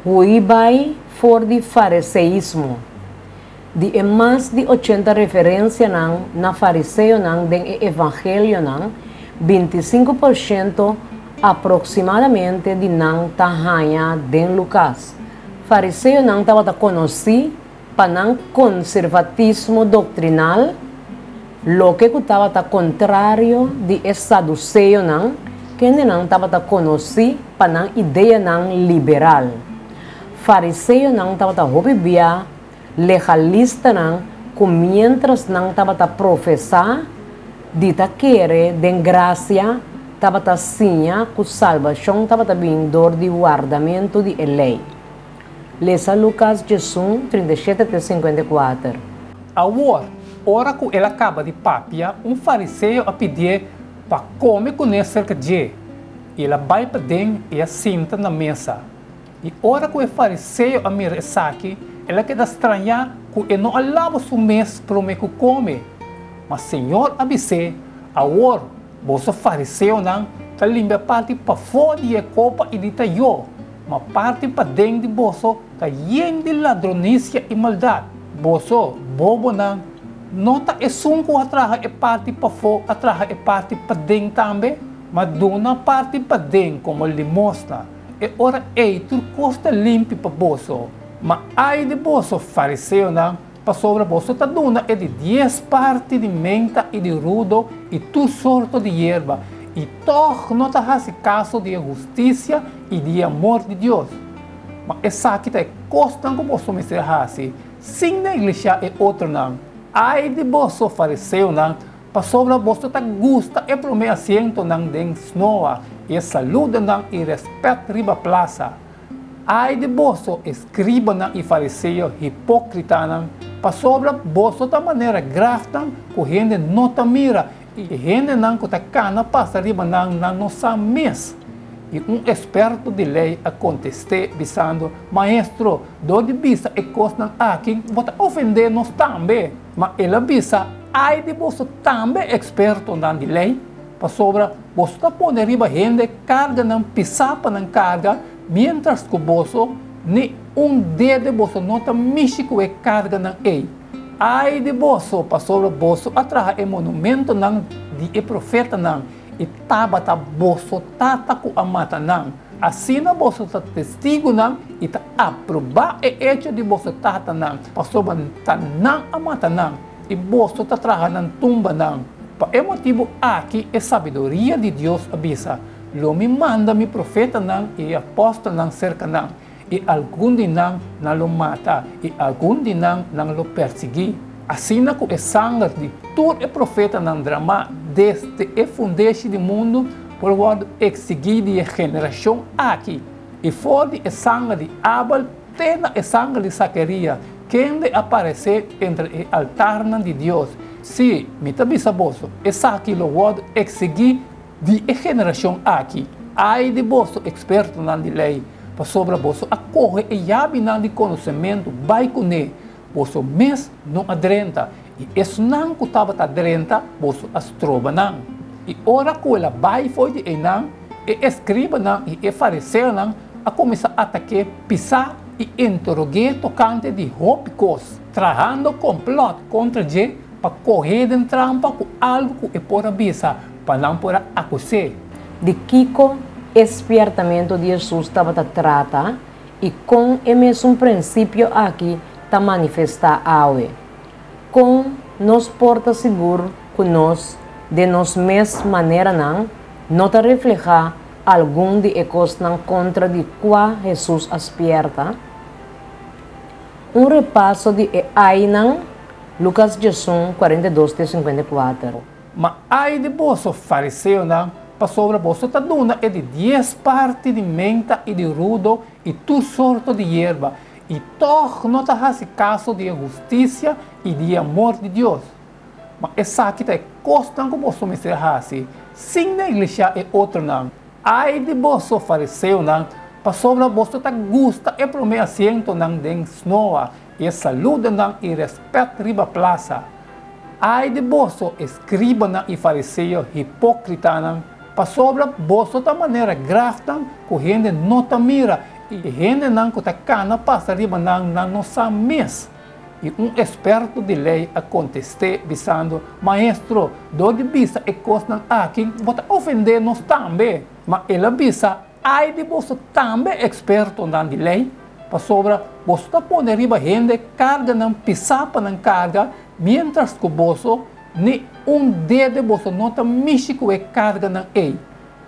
Hui bai for di fariseismo. Di e mas di 80 referensianan na fariseonan den e Evangelionan, 25% aproksimadamente di nan ta haña den Lukas. Fariseonan tabata konosí pa nan konservatismo doktrinal, loke ku tabata kontrario di e saduseonan, kendenan tabata konosí pa nan ideanan liberal. Fariseonan tabata hopi bia legalistanan ku miéntras nan tabata profesá di ta kere den grasia, tabata siña ku salbashon tabata bin dor di wardamentu di e lei. Lesa Lukas 11, 37 te 54. Awor, ora ku el a kaba di papia, un fariseo a pidié pa kome kuné serka dje, i el a bai paden i a sinta na mesa. I ora ku e fariseo a mira esaki, el a keda strañá ku e no a laba su mes promé ku kome. Ma Señor a bis'é, Awor, boso fariseonan ta limpia parti pafó di e kopa i di tayó, ma parti paden di boso ta yen di ladronisia i maldat. Boso, bobonan, no ta esun ku a traha e parti pafó a traha e parti paden tambe? Ma duna parti paden komo limosna, e ora ei tur kos ta limpi pa boso. Ma ai di boso, fariseonan, pasobra boso ta duna e di dies parti di menta i di rudo i tur sorto di yerba, i tòg no ta hasi kaso di e hustisia i di e amor di Dios. Ma esaki ta e kosnan ku boso mester hasi, sin neglishá e otronan. Ai di boso, fariseonan, pasobra boso ta gusta e promé asientonan den snoa i e saludonan i rèspèt riba plasa. Ai di boso, eskribanan i fariseo hipókritanan, pasobra boso ta manera grafnan ku hende no ta mira i e hendenan ku ta kana pasa riba nan, nan no sa mes. I un eksperto di lei a kontest'é, bisando, Maestro, dor di bisa e kosnan aki, bo ta ofendé nos tambe. Ma el a bisa, Ai di boso tambe, ekspertonan di lei, pasobra boso ta pone riba hende karganan pisá pa nan karga, miéntras ku boso, ni un dede boso no ta mishi ku e karganan ei. Ai di boso, pasobra boso a traha e monumentonan di e profetanan, i tabata boso tata ku a mata nan. Asina boso ta testigunan i ta aprobá e echo di boso tatanan, pasobra ta nan a mata nan, i boso ta traha nan tumbanan. Pa e motibu aki e sabiduria di Dios a bisa, Lo mi manda mi profetanan i e apòstelnan serka nan, i algun di nan nan lo mata, i algun di nan nan lo persiguí. Asina ku e sanger di tur e profetanan dramá desde e fundeshi di mundu por wòrdu eksigí di e generashon aki, i for di e sanger di Abel te na e sanger di Zakerías, kende a paresé entre e altarnan di Dios. Sí, mi ta bisa boso, esaki lo wòrdu eksigí di e generashon aki. Ai di boso, ekspertonan di lei, pasobra boso a kohe e yabinan di konosementu bai kuné, boso mes no a drenta, i esnan ku tabata drenta, boso a stroba nan. I ora ku el a bai fo'i di einan, e eskribanan i e fariseonan a kuminsá atak'é pisá i interog'é tokante di hopi kos, trahando komplòt kontra dje pa koh'é den trampa ku algu ku e por a bisa pa nan por a akus'é. Di kiko e spièrtamentu di Hesus tabata trata, i kon e mesun prinsipio aki ta manifestá awe? Kon nos por ta sigur ku nos, den nos mes maneranan, no ta reflehá algun di e kosnan kontra di kua Hesus a spièrta? Un repaso di e ainan, Lukas 11, 42 te 54. Ma ai di boso, fariseonan, pasobra boso ta duna e di dies parti di menta i di rudo i tur sorto di yerba, i tòg no ta hasi kaso di e hustisia i di e amor di Dios. Ma esaki ta e kosnan ku boso mester hasi, sin neglishá e otronan. Ai di boso, fariseonan, pasobra boso ta gusta e promé asientonan den snoa i e saludonan i rèspèt riba plasa. Ai di boso, eskribanan i fariseo hipókritanan, pasobra boso ta manera grafnan ku hende no ta mira. I hendenan ku ta kana pasa riba nan, nan no sa mes. I un eksperto di lei a kontest'é, bisando, Maestro, dor di bisa e kosnan aki, bo ta ofendé nos tambe. Ma el a bisa, Ai di boso tambe, ekspertonan di lei, pasobra boso ta pone riba hende karganan pisá pa nan karga, miéntras ku boso, ni un dede boso no ta mishi ku e karganan ei.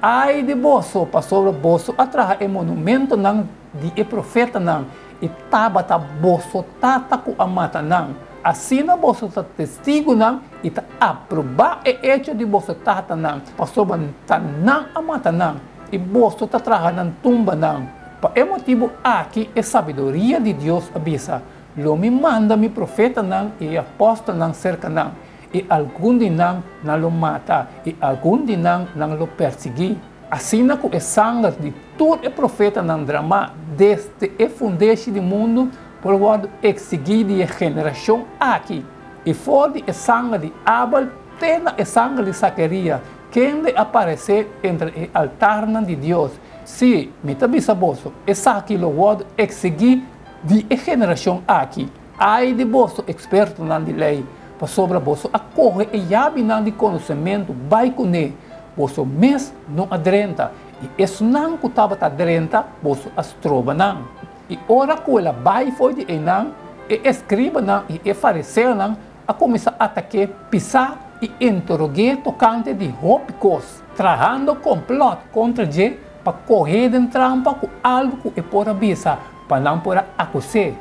Ai di boso, pasobra boso a traha e monumentonan di e profetanan, i tabata boso tata ku a mata nan. Asina boso ta testigunan i ta aprobá e echo di boso tatanan, pasobra ta nan a mata nan, i boso ta traha nan tumbanan. Pa e motibu aki e sabiduria di Dios a bisa, Lo mi manda mi profetanan i e apòstelnan serka nan, i algun di nan nan lo mata, i algun di nan nan lo persiguí. Asina ku e sanger di tur e profetanan dramá desde e fundeshi di mundu por wòrdu eksigí di e generashon aki, i for di e sanger di Abel te na e sanger di Zakerías, kende a paresé entre e altarnan di Dios. Sí, mi ta bisa boso, esaki lo wòrdu eksigí di e generashon aki. Ai di boso, ekspertonan di lei, pasobra boso a kohe e yabinan di konosementu bai kuné, boso mes no a drenta, i esnan ku tabata drenta, boso a stroba nan. I ora ku el a bai for di einan, e eskribanan i e fariseonan a kuminsá atak'é pisá i interog'é tokante di hopi kos, trahando komplòt kontra dje pa koh'é den trampa ku algu ku e por a bisa pa nan por a akus'é.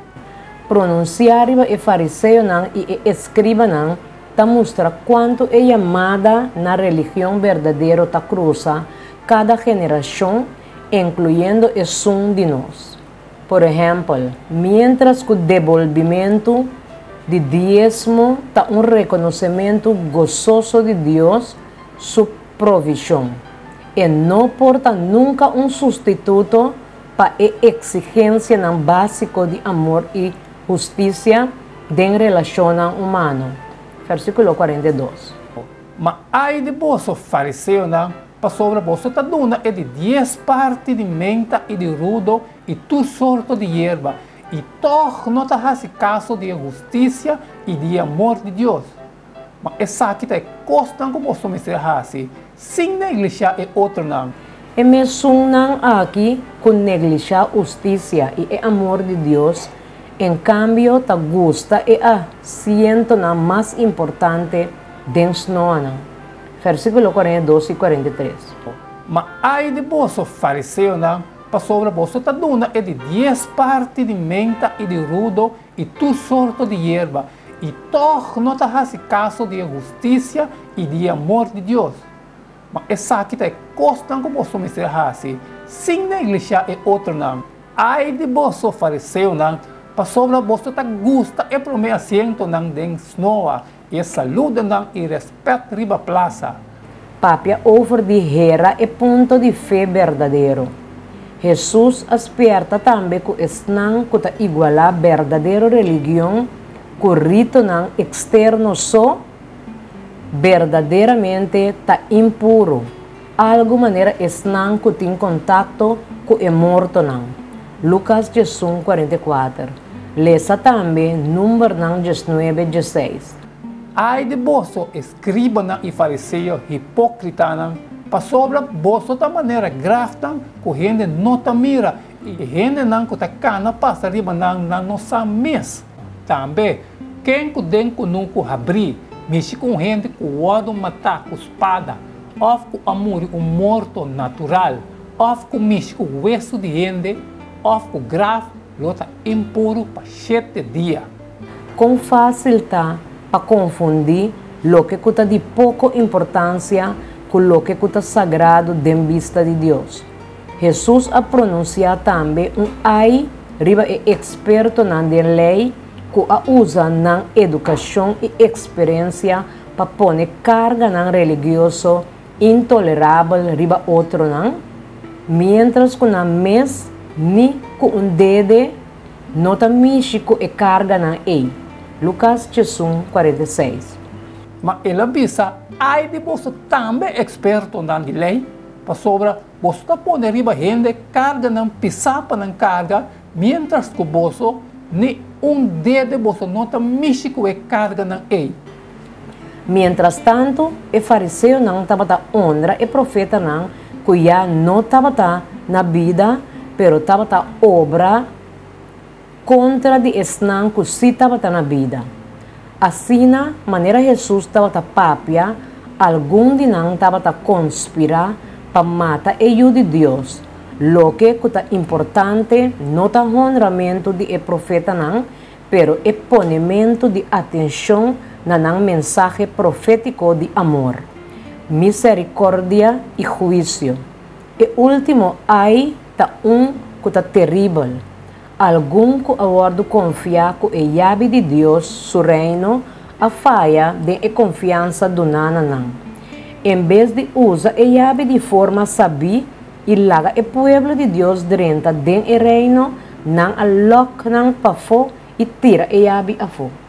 Pronunsiá riba e fariseonan i e eskribanan ta mustra kuantu e yamada na religion berdadero ta krusa kada generashon, enkluyendo esun di nos. Por ehèmpel, miéntras ku debolbimentu di diesmo ta un rekonosementu gososo di Dios su provishon, e no por ta nunka un sustituto pa e eksigensianan básiko di amor i hustisia den relashonnan humano. Versíkulo 42. Ma ai di boso, fariseonan, pasobra boso ta duna e di dies parti di menta i di rudo i tur sorto di yerba, i tòg no ta hasi kaso di e hustisia i di e amor di Dios. Ma esaki ta e kosnan ku boso mester hasi, sin neglishá e otronan. E mesunnan aki ku neglishá hustisia i e amor di Dios, en kambio ta gusta e asientonan mas importante den snoanan. Versíkulo 42 i 43. Ma ai di boso, fariseonan, pasobra boso ta duna e di dies parti di menta i di rudo i tur sorto di yerba, i tòg no ta hasi kaso di e hustisia i di e amor di Dios. Ma esaki ta e kosnan ku boso mester hasi, sin neglishá e otronan. Ai di boso, fariseonan, pasobra boso ta gusta e promé asientonan den snoa i e saludonan i rèspèt riba plasa. Papia over di hera e punto di fe berdadero. Hesus a spièrta tambe ku esnan ku ta igualá berdadero religion ku ritonan eksterno so, berdaderamente ta impuru, algu manera esnan ku tin kontakto ku e mortonan. Lukas 11, 44. Lesa tambe Numbernan 19, 16. Ai di boso, eskribanan i fariseo hipókritanan, pasobra boso ta manera grafnan ku hende no ta mira, i e hendenan ku ta kana pasa riba nan, nan no sa mes. Tambe, ken ku den kunuku habrí, mishi ku un hende ku wòrdu matá ku spada, òf ku a muri un morto natural, òf ku mishi ku wesu di hende, òf ku graf, lo ta impuru pa shete dia. Kon fásil ta pa konfundí loke ku ta di poko importansia ku loke ku ta sagrado den bista di Dios. Hesus a pronunsiá tambe un ai riba e ekspertonan den Lei ku a usa nan edukashon i eksperensia pa pone karganan religioso intolerabel riba otronan, miéntras ku nan mes ni ku un dede no ta mishi ku e karganan ei. Lukas 11, 46. Ma el a bisa, Ai di boso tambe, ekspertonan di Lei! Pasobra boso ta pone riba hende karganan pisá pa nan karga, miéntras ku boso, ni un dede boso no ta mishi ku e karganan ei. Mientrastantu, e fariseonan tabata honra e profetanan ku ya no tabata na bida pero tabata obra kontra di esnan ku sí tabata na bida. Asina, manera Hesus tabata papia, algun di nan tabata konspirá pa mata e Yu di Dios. Loke ku ta importante no ta honramentu di e profetanan, pero e ponementu di atenshon na nan mensahe profétiko di amor, miserikòrdia i huisio. E último ai ta un ku ta teribel. Algun ku a wòrdu konfiá ku e yabi di Dios su Reino a faya den e konfiansa duná na nan. En bes di usa e yabi di forma sabí i laga e pueblo di Dios drenta den e Reino, nan a lòk nan pafó i tira e yabi afó.